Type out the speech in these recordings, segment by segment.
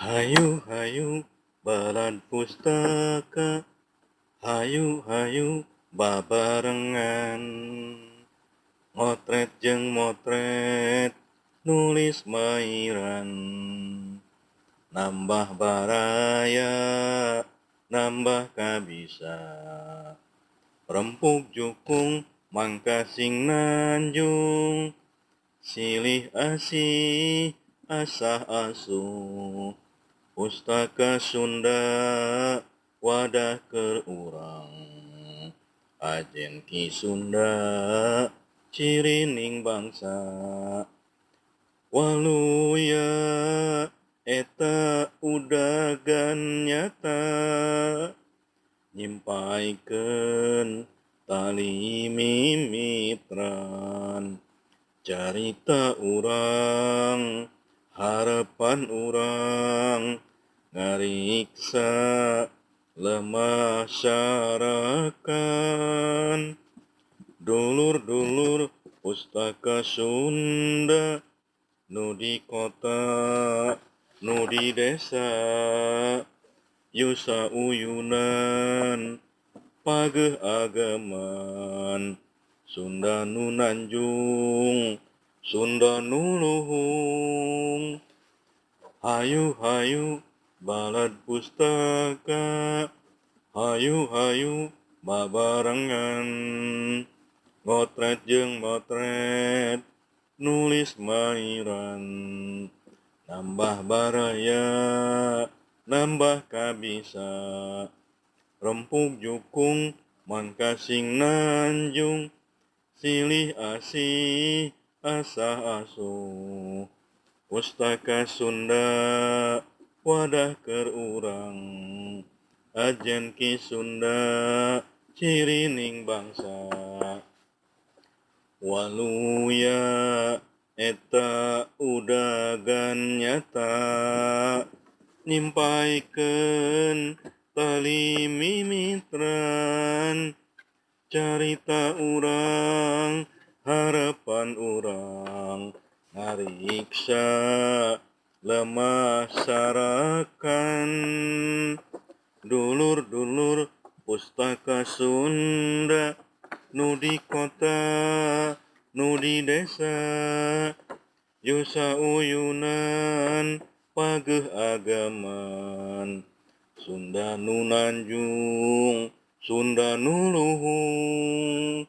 Hayu-hayu balad pustaka, hayu-hayu babarengan, ngotret jeung motret nulis mairan, nambah baraya nambah kabisa, rempug jukung mangkasing nanjung, silih asih asah asuh, pustaka Sunda wadah keur urang, ajen Ki Sunda cirining bangsa, waluya eta udagan nyata, nyimpaikeun tali mimitran, carita urang harapan urang, ngariksa lemah syarakan, dulur-dulur pustaka Sunda, nu di kota nu di desa, yusa uyunan pageuh ageman, Sunda nu nanjung Sunda nu luhung, hayu-hayu balad pustaka, hayu-hayu babarengan, ngotret jeung motret nulis mairan, nambah baraya nambah kabisa, rempug jukung mangkasing nanjung, silih asih asah asuh, pustaka Sunda wadah keur urang, ajen Ki Sunda cirining bangsa, waluya eta udagan nyata, nyimpaikeun tali mimitran, carita urang harapan urang, ngariksa lemah sarakan, dulur-dulur pustaka Sunda, nu di kota nu di desa, yusa uyunan pageuh agaman, Sunda nu nanjung Sunda nu luhung,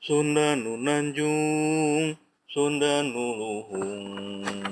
Sunda nu nanjung Sunda nu luhung.